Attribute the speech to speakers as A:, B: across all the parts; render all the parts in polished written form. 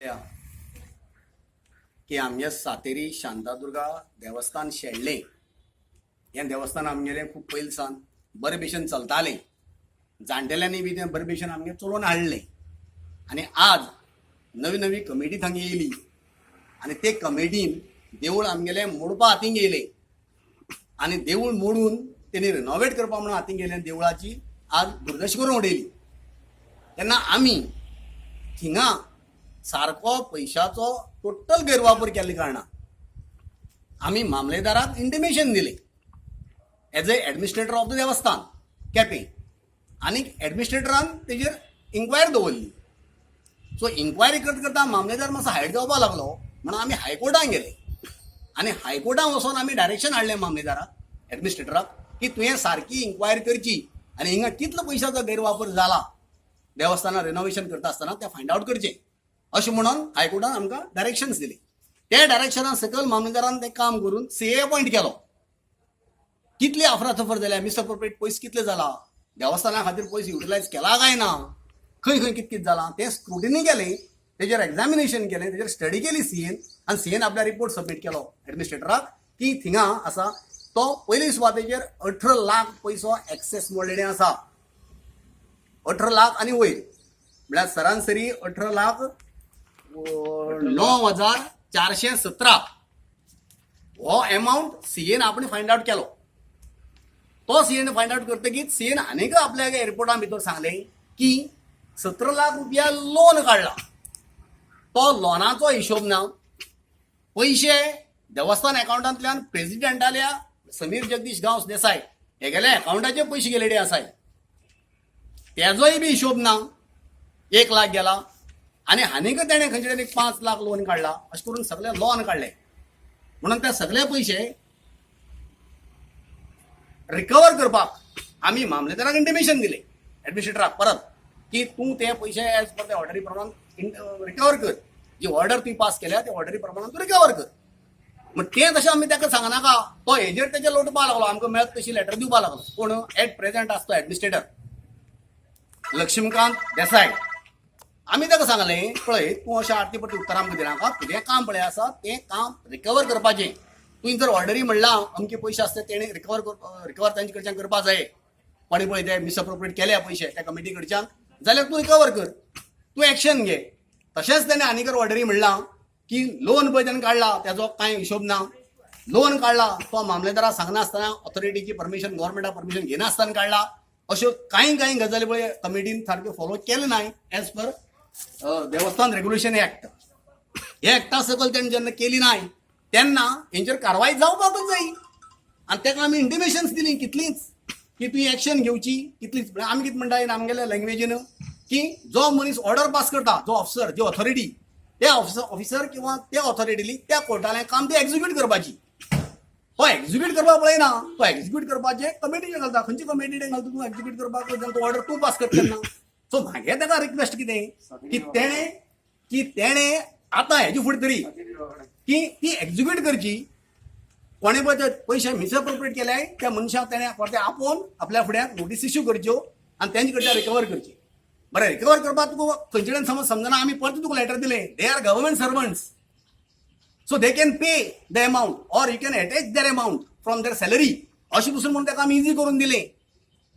A: या की आमगे सातेरी शांतादुर्गा देवस्थान शेडलें. हें देवस्थान आमगेलें खूब पयलीं सावन बरे भशेन चलतालें. जाणटेल्यांनी बी तें बरे भशेन आमगें चलोवन हाडलें आनी आज नवी नवी कमिटी थंय येयली आनी ते कमिटीन देवूळ आमगेलें मोडपा हातीन येयलें आनी देवूळ मोडून तेणी रिनोवेट करपा म्हणून हातीन गेलें. देवळाची आज दुर्दश करून उडयली. तेन्ना आमी थिंगा सारको पयशाचो टोटल गैरवापर केल्ल्या कारणान आमी मामलेदाराक इंटिमेशन दिलें as a administrator of the देवस्थान केपें, आनी एडमिनिस्ट्रेटरान तेजेर इन्क्वायरी दवरली. सो इन्क्वायरी करता करता मामलेदार मातसो हायड जावपाक लागलो म्हणून आमी हायकोर्टान गेले आनी हायकोर्टान वचोन आमी डायरेक्शन हाडलें मामलेदाराक, एडमिनिस्ट्रेटराक, की तुवें सारकी इन्क्वायरी करची आनी हिंगा कितलो पयशाचो गैरवापर जाला देवस्थानां रिनोवेशन करता आसतना तें फायंड आवट करचें, अशें म्हणून हायकोर्टान आमकां डायरेक्शन्स दिली. त्या डायरेक्शना सकयल मामलेदारान तें काम करून सीए अपॉयंट केलो. कितली अफरातफर जाल्या, मिसअप्रोप्रिएट पयस कितले जाला, देवस्थाना खातीर पयस युटिलायज केला काय ना, खंय खंय कित कित जालां तें स्क्रुटिनी केलें, तेजेर एग्जामिनेशन केलें, तेजेर स्टडी केली सीएन आनी सीएन आपल्या रिपोर्ट सबमीट केलो एडमिनिस्ट्रेटराक की थिंगा आसा तो पयली सुवातेचेर 18 लाख पयसो एक्सेस मोडलेले आसा. 18 लाख आनी वयर म्हळ्यार सरासरी 18,09,417 हो एमावंट सीएन आपण फायंड आवट केलो. तो सीएन फायंड आवट करतकीच सीएन आनीक आपल्या एअरपोर्टा भितर सांगलें की 17 लाख रुपया लोन काडला. तो लोनाचो हिशोब ना. पयशे देवस्थान अकावंटांतल्यान प्रेसिडेंटाल्या समीर जगदीश गांवस देसाय हेगेल्या अकावंटाचे पयशे गेलेले आसाय, तेजोय बी हिशोब ना. 1 लाख गेला आनी आनीक तेणें खंयचे तरी 5 लाख लोन काडला. अशें करून सगळे लोन काडले म्हणून ते सगळे पयशे रिकवर करपाक आमी मामलेदाराक इंटिमेशन दिले, एडमिनिस्ट्रेटराक परत, की तूं ते पयशे एज पर ते ऑर्डरी प्रमाण रिकवर कर. जी ऑर्डर तुवें पास केल्या त्या ऑर्डरी प्रमाण तूं रिकवर कर. मग तें तशें आमी ताका सांगनाका, तो हेजेर तेजे लोटपा लागलो. आमकां मेळत तशी लेटर दिवपा लागलो. कोण एट प्रेझेंट आसतो एडमिनिस्ट्रेटर लक्ष्मीकांत देसाय. आमी ताका सांगलें, पळय, तूं अशें आरती परती उत्तरां आमकां दिनाका. तुजें काम पळय आसा तें काम रिकवर करपाचें. तुवें जर ऑर्डरी म्हणलां अमके पयशे आसता तेणें रिकवर रिकवर तांचे कडच्यान करपा जाय, कोणी पळय ते मिसअप्रोप्रिएट केल्या पयशे त्या कमिटी कडच्यान जाल्यार तूं रिकवर कर, तूं एक्शन घे. तशेंच तेणें आनीक ऑर्डरी म्हणलां की लोन पळय तेणें काडला तेजो कांय हिशोब ना. लोन काडला तो मामलेदाराक सांगनासतना, ऑथॉरिटीची परमिशन, गव्हर्मेंटा परमिशन घेनासतना काडला. अश्यो कांय कांय गजाली पळय कमिटीन सारक्यो फॉलो केले नाय एज पर देवस्थान रेग्युलेशन एक्ट. हे एक्टा सकयल तेणें जेन्ना केली नाय तेन्ना हेंचेर कारवाय जावपाकच जाय. आनी ताका आमी इंटिमेशन्स दिली कितलींच की तुवें एक्शन घेवची कितलीच. म्हळ्यार आमी कितें म्हणटा आमगेल्या लँग्वेजीन की जो मनीस ऑर्डर पास करता, जो ऑफिसर, जी ऑथॉरिटी, ते ऑफिसर किंवा त्या ऑथॉरिटीली त्या कोर्टालें काम ते एक्झिक्यूट करपाची. तो एक्झिक्यूट करपाक पळयना. तो एक्झिक्यूट करपाचें कमिटीचेर घालता. खंयची कमिटी घालता तूं एक्झिक्यूट करपाक जेन्ना तूं ऑर्डर तूं पास करता तेन्ना? सो म्हागे ताका रिक्वेस्ट कितें की तेणें आतां हेजे फुडें तरी की ती एक्झिक्यूट करची. कोणें पळय ते पयशे मिसअप्रोप्रिएट केले त्या मनशाक तेणें परते आपोवन आपल्या फुड्याक नोटीस इश्यू करच्यो आनी तेंचे कडच्यान रिकवर करची. बरें, रिकवर करपाक तुका खंयचे कडेन समज समजना, आमी परते तुका लेटर दिलें. They are government servants, so they can pay the amount or you can attach their amount from their salary, अशें दुसरें म्हणून ताका आमी इजी करून दिलें.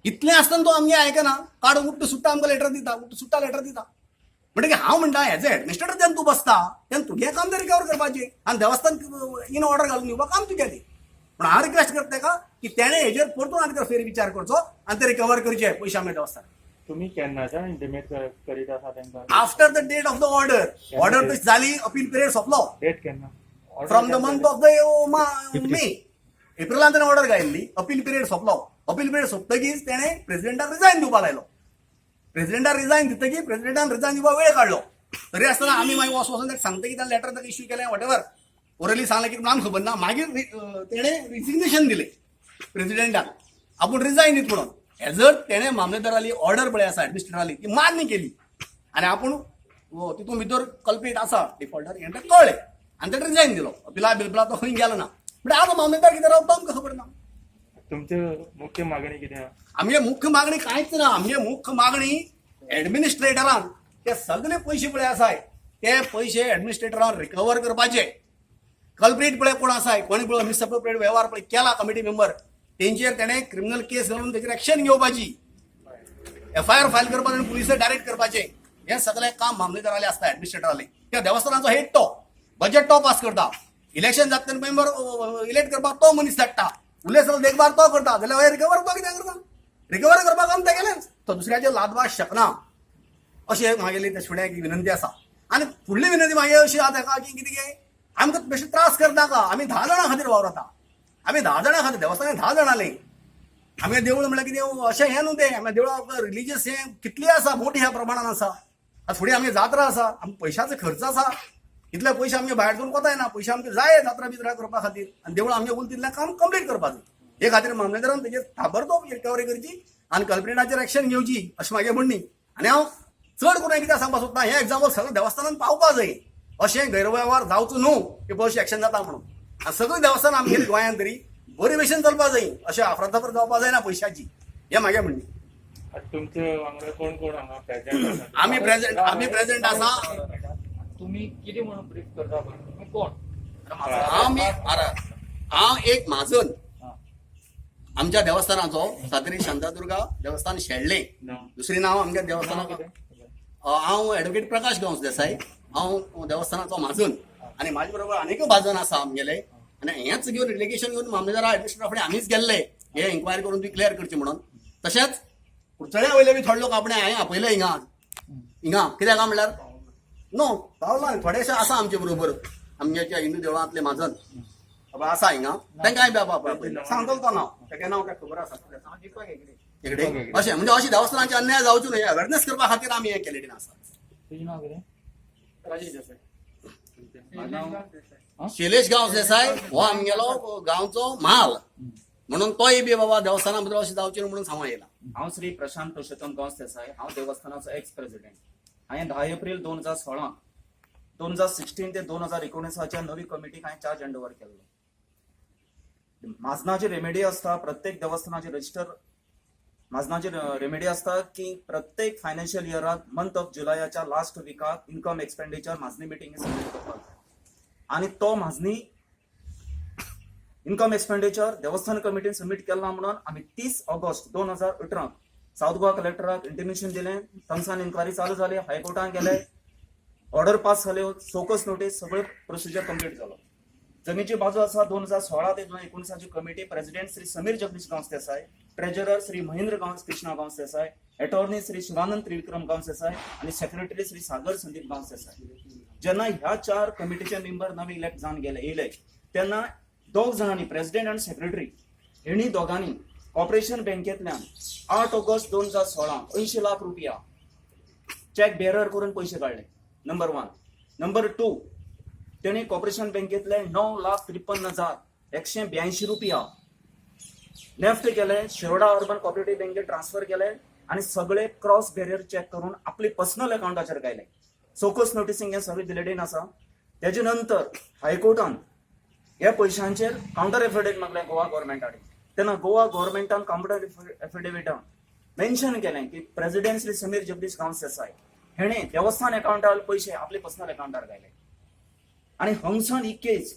A: इतलें आसतना तो आमगे आयकना. काडून उट्ट सुट्टा आमकां लेटर दिता, उट्ट सुट्टा लेटर दिता. म्हणटकीर हांव म्हणटा, एज अ एडमिनिस्ट्रेटर जेन्ना तूं बसता तेन्ना तुगें काम तें रिकवर करपाचें आनी देवस्थान इन ऑर्डर घालून दिवपाक काम तुगेलें. पूण हांव रिक्वेस्ट करता ताका की तेणें हेजेर परतून आनी फेर विचार करचो आनी ते रिकवर करचे पयशे आमगे देवस्थान.
B: तुम्ही केन्नाच्यान इंटिमेट करीत आसा तेंका?
A: After the date of the order. Order तशी जाली, अपील पिरियड सोंपलो.
B: डेट केन्ना?
A: From the month of the May. एप्रिलान तेणें ऑर्डर घायल्ली. अपील पिरियड सोंपलो. अपील पिरियड सोंपतकीच तेणें प्रेसिडेंटाक रिजायन दिवपाक लायलो. प्रेसिडेंटाक रिजायन दितकीर प्रेसिडेंटान रिजायन दिवपाक वेळ काडलो. तरी आसतना आमी मागीर वचून ताका सांगता की ताणें लेटर ताका इश्यू केलें, what ever orally सांगलें की आमकां खबर ना. मागीर तेणें रिजिग्नेशन दिलें प्रेसिडेंटाक, आपूण रिजायन दीत म्हणून. एज तेणें मामलेदाराली ऑर्डर पळय आसा एडमिनिस्ट्रेटराली ती मान्य केली आनी आपूण तितून भितर कल्पीट आसा, डिफॉल्टर हें ताका कळ्ळें आनी तेणें रिजायन दिलो. अपिला बिलपिला तो खंय गेलो ना. म्हणटा आतां मामलेदार कितें रावता आमकां खबर ना.
B: तुमची मुख्य मागणी कितें आहा?
A: आमगे मुख्य मागणी कांयच ना. आमगे मुख्य मागणी, एडमिनिस्ट्रेटरान ते सगळे पयशे पळय आसाय ते ते पयशे एडमिनिस्ट्रेटरान रिकवर करपाचे. कल्प्रीट पळय कोण आसा, कोणी पळय मिसअप्रोप्रिएट वेव्हार पळय केला कमिटी मेंबर, तेंचेर तेणें क्रिमिनल केस घालून तेचेर एक्शन घेवपाची, एफआयआर फायल करपाचें आनी पुलिसाक डायरेक्ट करपाचें. हें सगळें काम मामलेदारालें आसता, एडमिनिस्ट्रेटरालें. त्या देवस्थानाचो हेड तो बजेट तो पास करता, इलेक्शन जाता तेन्ना मेंबर इलेक्ट करपाक तो मनीस धाडटा, उरले सगळो देखभाल तो करता. जाल्यार रिकवर तो कित्याक करता? रिकवर करपाक काम तेगेलेंच, तो दुसऱ्याचेर लादपाक शकना. अशें म्हागेली त्या फुडें एक विनंती आसा. आनी फुडली विनंती मागीर अशी आसा ताका की कितें आमकां बेश्टे त्रास करनाका. आमी 10 जाणां खातीर वावरता, आमी 10 जाणां खातीर देवस्थानान 10 जाणां. आमगे देवूळ म्हणल्यार कितें अशें हें न्हू तें, आमगे देवळां रिलीजियस हें कितली आसा, मोठी ह्या प्रमाणान आसा. आतां फुडें आमगे जात्रा आसा, आमकां पयशाचो खर्च आसा, इतले पयशे आमगे भायर सून कोताय ना. पयशे आमकां जाय जात्रा बित्रा करपा खातीर आनी देवळां आमगे उरता तितलें काम कंप्लीट करपाचें. हे खातीर मामलेदारान तेजेर ताबडतोब रिकवरी करची आनी कल्प्रिटाचेर एक्शन घेवची अशें म्हागे म्हणणी. आनी हांव चड करून कितें सांगपाक सोदता, हें एग्जाम्पल सगळें देवस्थानान पावपा जाय, अशें गैरवेव्हार जावचो न्हू की अशें एक्शन जाता म्हणून. आनी सगळीं देवस्थानां आमगेली गोंयांत तरी बरे भशेन चलपा जाय, अशें अफरातफर जावपा जायना पयशाची, हें म्हागे म्हणणी.
B: आतां तुमचे वांगडा कोण कोण हांगा प्रेझेंट आसा?
A: आमी प्रेझेंट आसा.
C: तुम्ही कितें म्हणून ब्रीफ करता पळय, तुम्ही कोण?
A: हांव मी हांव एक म्हाजन आमच्या देवस्थानाचो, सातेरी शांतादुर्गा देवस्थान शेडलें.
B: नांव?
A: दुसरें नांव आमच्या
B: नांव
A: देवस्थानाचो
B: कितें?
A: हांव एडवोकेट प्रकाश गांवस देसाय, हांव देवस्थानाचो म्हाजन आनी म्हाजे बरोबर आनीक म्हाजन आसा आमगेले. आनी हेंच घेवन रिलेगेशन घेवन मामलेदारा एडमिनिस्ट्रेटर फुडें आमीच गेल्ले, हे इन्क्वायरी करून ती क्लियर करची म्हणून. तशेंच कुडचड्या वयले बी थोडे लोक आपणे हांवें आपयले हिंगा हिंगा. कित्याक काय म्हणल्यार नो पावला थोडेशे आसा आमचे बरोबर आमच्या हिंदू देवळांतले म्हाजन बाबा आसा हिंगा, तांकां हांवें बाबा आपयले. सांगतलो तो नांव, तेगे नांव काय खबर आसा हेगडे. अशें म्हणजे अशें देवस्थानाचे अन्याय जावचो न्हय, अवेरनेस करपा खातीर आमी हें केलें आसा.
C: तुजें नांव कितें?
B: राजेश देसाय.
A: शैलेश गांवस देसाय हो आमगेलो गांवचो म्हाल म्हणून तोय बी बाबा देवस्थाना भितर अशें जावचें न्हू म्हणून सांगूंक येयला.
D: हांव श्री प्रशांत पुरुषोत्तम गांवस देसाय, हांव देवस्थानाचो एक्स प्रेसिडेंट. हांवें 10 एप्रील 2016, 2016 ते 2019च्या नवी कमिटीक हांवें चार्ज हँड ओवर केल्लो. म्हाजनाची रेमेडी आसता, प्रत्येक देवस्थानाचे रजिस्टर म्हाजनाची रेमेडी आसता की प्रत्येक फायनान्शियल इयराक मंथ ऑफ जुलयाच्या लास्ट विकाक इन्कम एक्सपेंडिचर म्हाजनी मिटींग सबमीट करपाक जाय आनी तो म्हाजनी इन्कम एक्सपेंडिचर देवस्थान कमिटीन सबमीट केला म्हणून आमी 30 ऑगस्ट 2018 सावथ गोवा कलेक्टराक इंटिमेशन दिलें. थंगसान इन्क्वायरी चालू जाली, हायकोर्टान गेले, ऑर्डर पास जाल्यो, शोकॉज नोटीस, सगळें प्रोसिजर कंप्लीट जालो. जमीची बाजू आसा 2016 ते 2019ची committee, president Shri Sameer Jagdish Gawas Desai, treasurer Shri Mahendra Gawas Krishna Gawas Desai, attorney Shri Shivanand Trivikram Gawas Desai आनी सेक्रेटरी श्री सागर संदीप गांवस देसाय. जेन्ना ह्या चार कमिटीचे मेंबर नवे इलेक्ट जावन गेले येयले तेन्ना दोग जाणांनी, प्रेसिडेंट आनी सेक्रेटरी, हेणी दोगांनी कॉर्पोरेशन बँकेंतल्यान 8 ऑगस्ट 2016 80 लाख रुपया चॅक बेरर करून पयशे काडले, नंबर 1. नंबर 2, तेणी कॉर्पोरेशन बँकेतले 9,53,182 रुपया नेफ्ट केले, शिरोडा अर्बन कॉपरेटिव्ह बँकेत ट्रान्सफर केले आनी सगळे क्रॉस बॅरियर चॅक करून आपले पर्सनल अकाउंटाचेर घायले. चौकस नोटीसींग हें सगळें दिलेडीन आसा. तेजे नंतर हायकोर्टान ह्या पयशांचेर कावंटर एफिडेवीट मागलें गोवा गव्हर्मेंटा कडेन. तेन्ना गोवा गव्हर्मेंटान कावंटर एफिडेविटान मेन्शन केलें की प्रेसिडेंट श्री समीर जगदीश गांवस देसाय हेणें देवस्थान अकाउंटार पयशे आपले पर्सनल अकाउंटार घायले आनी हंगसान ही केस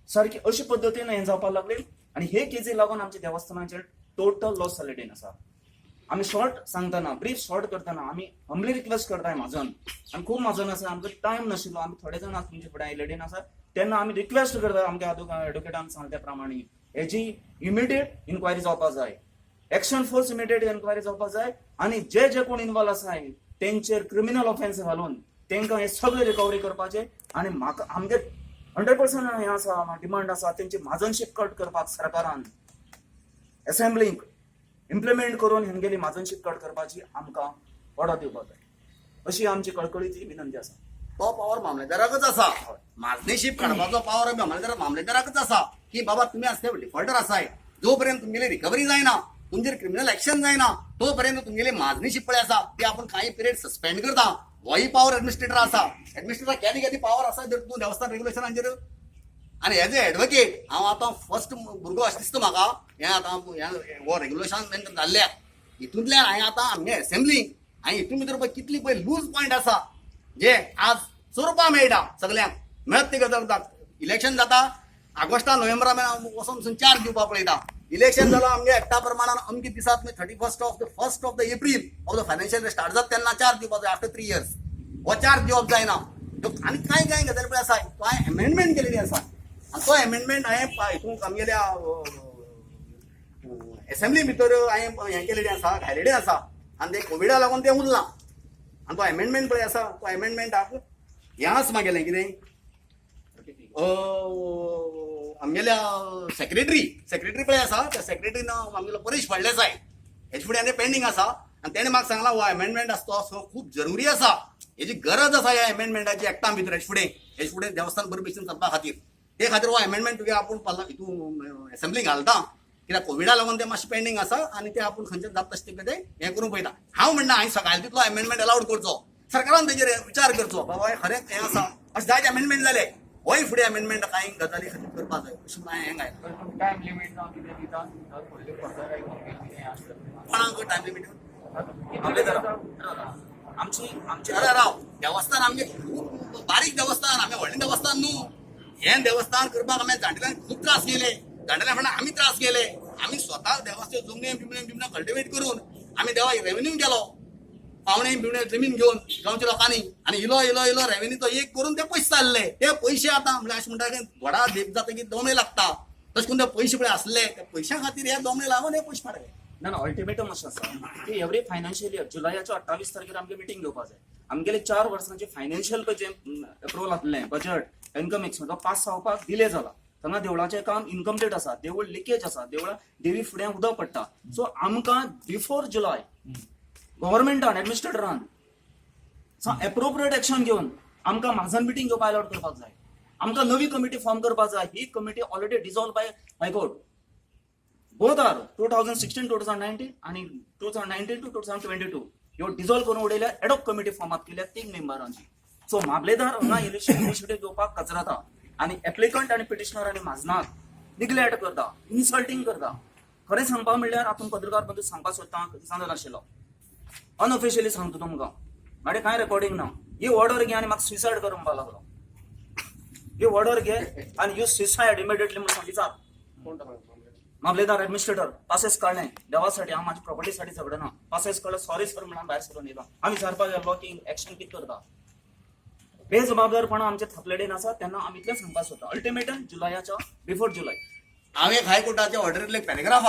D: सारकी अशे पद्दतीन हें जावपाक लागली आनी हे केजीक लागून आमच्या देवस्थानाचेर टोटल लॉस जाल्लें आसा. आमी शॉर्ट सांगतना, ब्रीफ शॉर्ट करतना आमी हंबली रिक्वेस्ट करताय म्हाजन, आनी खूब म्हाजन आसा, आमकां टायम नाशिल्लो, आमी थोडे जाण आसा तुमचे फुडें आयिल्ले आसा. तेन्ना आमी रिक्वेस्ट करता आमच्या एडवोकेटान सांगल्या त्या प्रमाणे हेजी इमिडिएट इन्क्वायरी जावपाक जाय, एक्शन फोर्स इमिडिएट इन्क्वायरी जावपाक जाय आनी जे जे कोण इन्वॉल्व आसा तेंचेर क्रिमिनल ऑफेन्स घालून तेंकां हे सगळे रिकवरी करपाचे. आनी म्हाका आमगे 100% हें आसा, डिमांड आसा तेंची म्हाजनशीप कट करपाक सरकारान असेंब्लीक इम्प्लिमेंट करून हेंगेली म्हाजनशीप कट करपाची आमकां ऑर्डर दिवपाक जाय, अशी आमची कळकळीची विनंती आसा.
A: तो पावर मामलेदाराकच आसा. माजणीशीप काडपाचो पावर मामलेदाराकच आसा की बाबा तुमी आसते डिफॉल्टर आसाय, जोपर्यंत तुमगेली रिकवरी जायना, तुमचेर क्रिमिनल एक्शन जायना, तोपर्यंत तुमगेली माजणीशीप पळय आसा ती आपूण काही पिरियड सस्पेंड करता. होय पावर एडमिनिस्ट्रेटर आसा. एडमिनिस्ट्रेटर केदी केदी पावर आसा जर तूं देवस्थान रेग्युलेशनाचेर. आनी एज ए एडवोकेट हांव आतां फर्स्ट भुरगो अशें दिसता म्हाका, हें आतां हो रेग्युलेशन जाल्ल्या हितूंतल्यान हांवें आतां आमगे एसेंब्ली हांवें हितून भितर पळय कितली पळय लूज पॉयंट आसा जे आज चोरपा मेळटा सगल्यांक. मेळत ती गजाल जाता. इलेक्शन जाता ऑगस्टा नोव्हेंबरा मेरेन वचोन चार्ज दिवपाक पळयता. इलेक्शन जालो आमगे एक्टा प्रमाणान अमके दिसात 31st of the 1st of the April of the financial year start जाता तेन्ना चार्ज दिवपाक जाय. आफ्टर 3 इयर्स हो चार्ज दिवप जायना. आनी कांय कांय गजाली पळय आसा, तो हांवें एमेंडमेंट केलेली आसा आनी तो एमेंडमेंट हांवें हितून आमगेल्या एसेंब्ली भितर हांवें हें केलेलें आसा, घायलेलें आसा आनी ते कोविडा लागून तें उरलां. आनी तो एमेंडमेंट पळय आसा, तो एमेंडमेंटाक हें आसा म्हागेलें कितें आमगेल्या सेक्रेटरी पळय आसा, त्या सेक्रेटरीन आमगेलो परेश फळदेसाय हेजे फुडें आनी पेंडींग आसा. आनी तेणें म्हाका सांगलां हो एमेंडमेंट आसा तो असो खूब जरुरी आसा, हेजी गरज आसा ह्या एमेंडमेंटाची एक्टा भितर हेजे फुडें देवस्थान बरे भशेन चलपा खातीर. ते खातीर हो एमेंडमेंट तुगे आपूण हितून एसेंब्ली घालता, कित्याक कोविडा लागून तें मातशें पेंडींग आसा आनी ते आपूण खंयच्यान जाता तशें तें हें करूंक पळयता. हांव म्हणना हांवें सकाळी तितलो एमेंडमेंट अलावड करचो, सरकारान तेजेर विचार करचो, बाबा हें खरेंच हें आसा. अशें जायते एमेंडमेंट जाले, होय फुडें एमेंडमेंट कांय गजाली खातीर करपाक जाय अशें म्हणून हांवें हें घायलां.
C: टायम लिमीट ना कितें दिता फुडले फर्दर कितें आसता?
A: कोणाक टायम लिमीट?
D: मामलेदार, आमची आमची
A: अरे राव, देवस्थान आमगे खूब बारीक देवस्थान, आमी व्हडलें देवस्थान न्हू. हें देवस्थान करपाक आमी जाणटेल्यान खूब त्रास केले, जाणटेल्या फुडें आमी त्रास केले. आमी स्वता देवस्थान जमनी बिमणे बिमणे कल्टिवेट करून आमी देवा रेवेन्यू गेलो, पावणे बिवणे जमीन घेवन गांवच्या लोकांनी, आनी इलो इलो इलो रेवेन्यू तो एक करून ते पयशे चालले. ते पयशे आतां म्हणल्यार अशें म्हणटा की घोडा देप जातकीर दोमळे लागता, तशें करून ते पयशे पळय आसले त्या पयशां खातीर हे दोमळे लागून हे पयशे पाडले.
D: ना ना, अल्टिमेटम अशें आसा की एवरी फायनान्शियल इयर जुलयाच्या 28 तारखेर आमगे मिटींग घेवपा जाय. आमगेले 4 वर्सांचे फायनान्शियल पळय जें एप्रुवल जातलें, बजट इन्कम एक्सपेंस तो पास जावपाक डिले जाला. थांगा देवळाचें काम इनकम्प्लीट आसा, देवूळ लिकेज आसा, देवळा देवी फुड्यां उदक पडटा. सो आमकां बिफोर जुलय गव्हर्मेंटान एडमिनिस्ट्रेटरान एप्रोप्रिएट एक्शन घेवन आमकां म्हाजन मिटींग घेवपाक अलाउड करपाक जाय. आमकां नवी कमिटी फॉर्म करपाक जाय. ही committee already dissolve by High Court, both are 2016, 2019 आणि 2019 to 2022 ह्यो डिझॉल्व करून उडयल्या. एडॉक कमिटी फॉर्मात केल्या तीन मेंबरांची. सो मामलेदार हांगा इनिशिएटीव घेवपाक कचरता आनी एप्लिकंट आनी पिटिशनर आनी म्हाजनाक निग्लेक्ट करता, इन्सल्टींग करता. खरें सांगपा म्हणल्यार आपूण पत्रकार बंदू सांगपाक सोदता, सांगत आशिल्लो अनऑफिशियली सांगता तुमकां, म्हाजे कांय रेकॉर्डिंग ना. ही ऑर्डर घे आनी म्हाका सुसायड कर म्हणपाक लागलो. ही ऑर्डर घे आनी you suicide immediately म्हणून सांगितलं.
B: कोण टाकला?
D: मामलेदार ऍडमिनिस्ट्रेटर पासेस काडलें देवासाठी. हांव माझ्या प्रॉपर्टीसाठी झगडना. पासेस काडलं, सॉरी सर म्हणून भायर सरून येयलो. आमी विचारपाक गेलो की एक्शन कितें करता. बेजबाबदारपणा आमचे थकलेडेन आसा. तेन्ना आमी इतलें सांगपाक सोदता, अल्टिमेटम जुलयाच्या बिफोर जुलय.
A: हांवें हायकोर्टाच्या ऑर्डरींतले पॅरेग्राफ